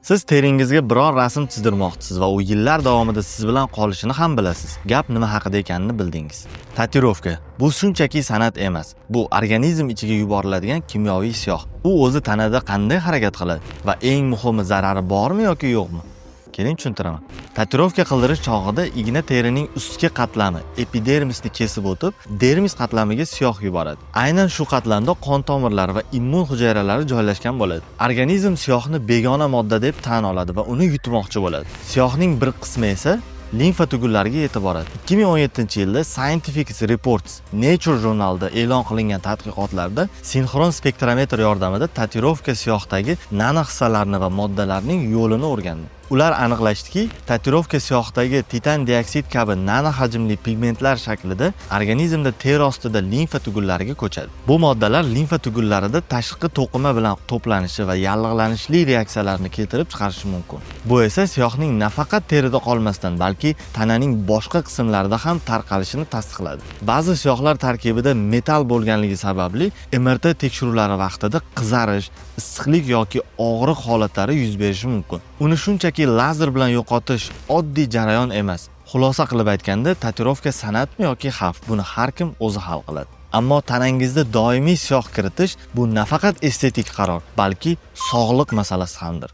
Siz teringizga biror rasm chizdirmoqchisiz va u yillar davomida siz bilan qolishini ham bilasiz. Gap nima haqida ekanini bildingiz. Tatuirovka bu shunchaki san'at emas. Bu organizm ichiga yuboriladigan kimyoviy siyoh. U o'zi tanada qanday harakat qiladi va eng muhimi, zarari bormi yoki yo'qmi? Keling, tushuntiraman. Tatuirovka qildirish chog'ida igna terining ustki qatlami, epidermisni kesib o'tib, dermis qatlamiga siyoh yuboradi. Aynan shu qatlamda qon tomirlari va immun hujayralari joylashgan bo'ladi. Organizm siyohni begona modda deb tan oladi va uni yutmoqchi bo'ladi. Siyohning bir qismi esa limfa tugunlariga yetib boradi. 2017-yilda Scientific Reports Nature jurnalida e'lon qilingan tadqiqotlarda sinxron spektrometr yordamida tatuirovka siyohdagi nano hissalarni va moddalarning yo'lini o'rgandi. Ular aniqlashdiki, tatuirovka siyohdagi titan dioksid kabi nano hajmli pigmentlar shaklida organizmda teri ostida limfa tugunlariga ko'chadi. Bu moddalar limfa tugunlarida tashqi to'qima bilan to'planishi va yallig'lanishli reaksiyalarni keltirib chiqarishi mumkin. Bu esa siyohning nafaqat terida qolmasdan, balki tananing boshqa qismlarida ham tarqalishini tasdiqladi. Ba'zi siyohlar tarkibida metall bo'lganligi sababli MRT tekshiruvlari vaqtida qizarish, issiqlik yoki og'riq holatlari yuz berishi mumkin. Uni shunchaki lazer bilan yo'qotish oddiy jarayon emas. Xulosa qilib aytganda, tatuirovka san'atmi yoki xavf, buni har kim o'zi hal qiladi. Ammo tanangizda doimiy siyoh kiritish bu nafaqat estetik qaror, balki sog'liq masalasi hamdir.